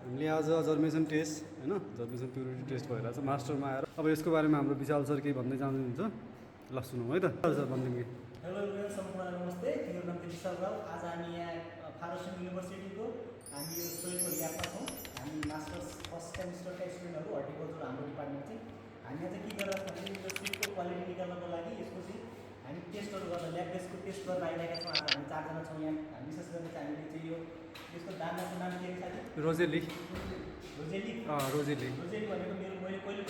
हामीले आज germination test होइन जर्मिनेसन प्युरिटी टेस्ट भइरहेको छ मास्टरमा आएर अब यसको बारेमा हाम्रो विशाल सर केही भन्दै जानुहुन्छ ल सुनौँ है त सर भनिदिनु कि हेलो एभ्रिवान, सम्पूर्ण नमस्ते। मेरो नाम चाहिँ विशाल राव। आज हामी यहाँ फारस युनिभर्सिटीको हामी यो सोइलको ल्याबमा छौँ। हामी मास्टर्स फर्स्ट सेमिस्टरका स्टुडेन्टहरू हर्टिकल्चर हाम्रो डिपार्टमेन्ट चाहिँ हामी यहाँ चाहिँ के गरेर भने यो सिडको क्वालिटी निकाल्नको लागि यसको चाहिँ हामी टेस्टहरू गर्न ल्याब बेसको टेस्ट गरेर आइरहेका छौँ। आज हामी 4 जना छौँ यहाँ। विशेष गरी चाहिँ हामीले चाहिँ यो यसको दानाको नाम के छ साथी? रोजेली रोजेली रोजेली रोजेली भनेको मैले पहिलो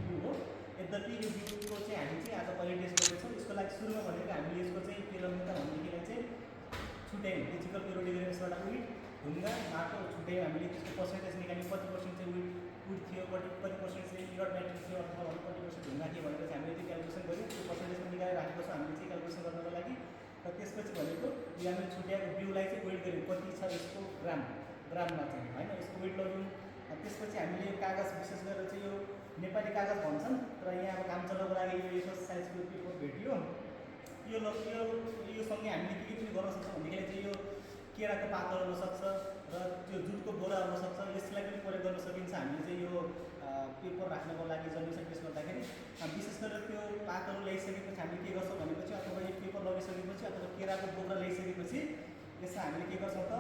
बिउ हो। यद्यपि यो बिउको चाहिँ हामी चाहिँ आज कहिले टेस्ट गर्दैछौँ। यसको लागि सुरुमा भनेको हामीले यसको चाहिँ पेलोमिता भनेदेखिलाई चाहिँ छुट्यायौँ। फिजिकल प्युरिटी गरेर यसबाट उइट ढुङ्गा माटो छुट्यायौँ। हामीले त्यसको पर्सेन्टेज निकाल्यौँ, कति पर्सेन्ट चाहिँ उइट थियो, कति पर्सेन्ट चाहिँ इरड म्याट्रिक्स थियो अथवा कति पर्सेन्ट ढुङ्गा थियो भनेर चाहिँ हामीले त्यो क्यालकुलेसन गऱ्यौँ। त्यो पर्सेन्टेजमा निकालेर राखेको छ हामीले चाहिँ क्यालकुलेसन गर्नको लागि। र त्यसपछि भनेको यो हामीले छुट्याएको बिउलाई चाहिँ वेट गऱ्यौँ, कति छ यसको ग्राममा चाहिँ होइन, यसको वेट लग्यौँ। त्यसपछि हामीले यो कागज विशेष गरेर चाहिँ यो नेपाली कागज भन्छन् र यहाँ अब काम चलाउनको लागि यो यसो साइजको पेपर भेटियो। यो सँगै हामीले के पनि गर्न सक्छौँ भनेदेखिलाई चाहिँ यो केराको पातहरू हुनसक्छ र त्यो जुटको बोरा हुनसक्छ, यसलाई पनि प्रयोग गर्न सकिन्छ। हामीले चाहिँ यो पेपर राख्नको लागि जर्मिनेसन टेस्ट गर्दाखेरि विशेष गरेर त्यो पातहरू ल्याइसकेपछि हामीले के गर्छौँ भनेपछि अथवा यो पेपर लगिसकेपछि अथवा केराको बोक्रा ल्याइसकेपछि यसमा हामीले के गर्छौँ त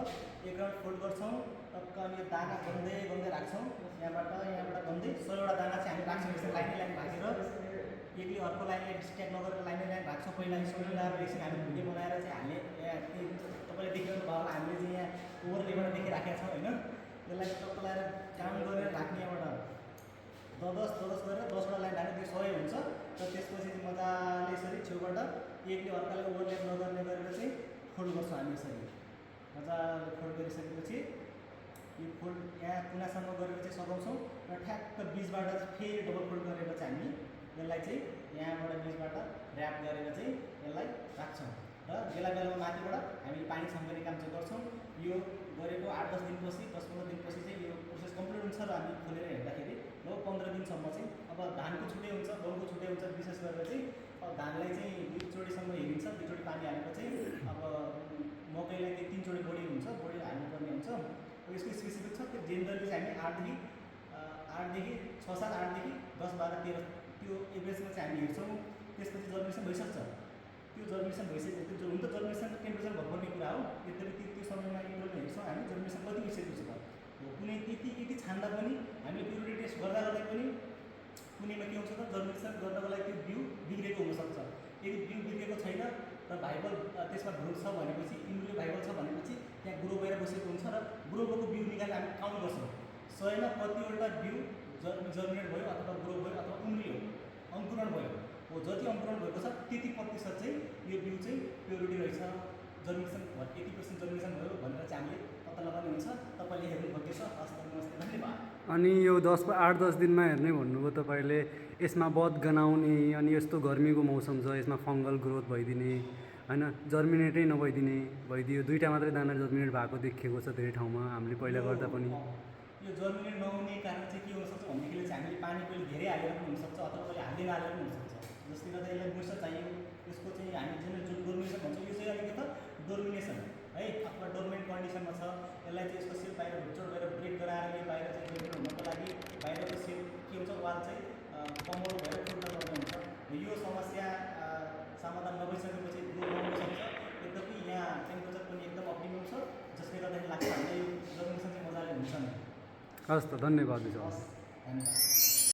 एक राउन्ड फोल्ड गर्छौँ, टक्क अनि यो दाना गन्दै राख्छौँ। यहाँबाट गन्दै 100वटा दाना चाहिँ हामी राख्छौँ। यसरी लाइन राखेर एकले अर्को लाइनलाई डिस्ट्र्याक्ट नगरेर लाइन राख्छौँ। पहिला सोल्डर लगाएर एकछिन हामी भिडियो बनाएर चाहिँ हाल्ने यहाँ तपाईँले देखिरहनु भयो होला, हामीले चाहिँ यहाँ ओभरलेबाट देखिराखेका छौँ होइन। यसलाई टक्क लगाएर काम गरेर राख्ने यहाँबाट 10 गरेर 10वटा लाइन राख्ने त्यो 100 हुन्छ। र त्यसपछि चाहिँ मजाले यसरी छेउबाट एकले अर्कालाई ओभरल्याप नगर्ने गरेर चाहिँ फोल्ड गर्छौँ हामी। यसरी मजाले फोल्ड गरिसकेपछि यो फोल्ड यहाँ कुनासम्म गरेर चाहिँ सघाउँछौँ र ठ्याक्क बिचबाट फेरि डबल फोल्ड गरेर चाहिँ हामी यसलाई चाहिँ यहाँबाट बिचबाट ऱ्याप गरेर चाहिँ यसलाई राख्छौँ। र बेला माथिबाट हामीले पानी छम्कने काम चाहिँ गर्छौँ। यो गरेको 8-10 दिनपछि 10-15 दिनपछि चाहिँ यो प्रोसेस कम्प्लिट हुन्छ र हामी खोलेर हेर्दाखेरि लगभग 15 दिनसम्म चाहिँ अब धानको छुट्टै हुन्छ, गहुँको छुट्टै हुन्छ। विशेष गरेर चाहिँ अब धानलाई चाहिँ 2 चोटिसम्म हेरिन्छ, 2 चोटि पानी हालेको चाहिँ अब मकैलाई चाहिँ 3 चोटि बढी हुन्छ, बढी हाल्नुपर्ने हुन्छ। यसको स्पेसिफिक छ त्यो जेनरली चाहिँ हामी 8देखि 6-7-8देखि 10-12-13 त्यो एभरेजमा चाहिँ हामी हेर्छौँ। त्यसपछि जर्मिनेसन भइसक्छ। त्यो जर्मिनेसन भइसकेको त्यो हुन त जर्मिनेसन टेम्परेचर भर्ने कुरा हो। यद्यपि त्यो समयमा इन्टरभल हेर्छौँ हामी जर्मिनेसन कति भइसकेको छ हो। कुनै यति छान्दा पनि हामीले प्युरिटी टेस्ट गर्दा पनि कुनैमा के हुन्छ त जर्मिनेसन गर्नको लागि त्यो बिउ बिग्रेको हुनसक्छ। यदि बिउ बिग्रेको छैन र भाइबल त्यसमा ग्रोथ छ भनेपछि इम्ब्रियो भाइबल छ भनेपछि त्यहाँ ग्रो भएर बसेको हुन्छ र ग्रो भएको बिउ निकालेर हामी काउन्ट गर्छौँ। 100मा कतिवटा बिउ जर्मिनेट भयो अथवा ग्रो भयो अथवा उम्रियो, अङ्कुरण भयो हो। जति अङ्कुरण भएको छ त्यति प्रतिशत चाहिँ यो बिउ चाहिँ प्युरिटी रहेछ, जर्मिनेसन 80% जर्मिनेसन भयो भनेर चाहिँ हामीले पत्ता लगाउने हुन्छ। तपाईँले हेर्नुभएको छ। हस्, नमस्ते, धन्यवाद। अनि यो 8-10 दिनमा हेर्ने भन्नुभयो तपाईँले, यसमा बद गनाउने अनि यस्तो गर्मीको मौसम छ यसमा फङ्गल ग्रोथ भइदिने होइन, जर्मिनेटै भइदियो 2टा मात्रै दाना जर्मिनेट भएको देखिएको छ धेरै ठाउँमा हामीले पहिला गर्दा पनि। यो जर्मिनेट नहुने कारण चाहिँ के हुनसक्छ भनेदेखि चाहिँ हामीले पानी पहिले धेरै हालेर पनि हुनसक्छ अथवा पहिले हाल्दै नहालेर पनि हुनसक्छ। जसले गर्दा यसलाई मोइस्चर चाहियो। यसको चाहिँ हामी जुन डोर्मिनेसन भन्छौँ यो चाहिँ अलिकति डोर्मिनेसन है अथवा डोर्मेन्ट कन्डिसनमा छ। यसलाई चाहिँ यसको सेल बाहिर भुटचोट भएर ब्रेक गराएर यो बाहिर चाहिँ डोर्मेन्ट हुनको लागि बाहिरको सेल के हुन्छ, वाल चाहिँ कमजोर भएर फुट्न सक्ने हुन्छ। यो समस्या समाधान नभइसकेपछि ग्रो नहुन सक्छ। यद्यपि यहाँ टेम्परेचर पनि एकदम अप्टिमम छ, जसले गर्दाखेरि लाग्छ हामीले यो जर्मिनेसन चाहिँ मजाले हुन्छ नि। हस् त, धन्यवाद। हस्, धन्यवाद।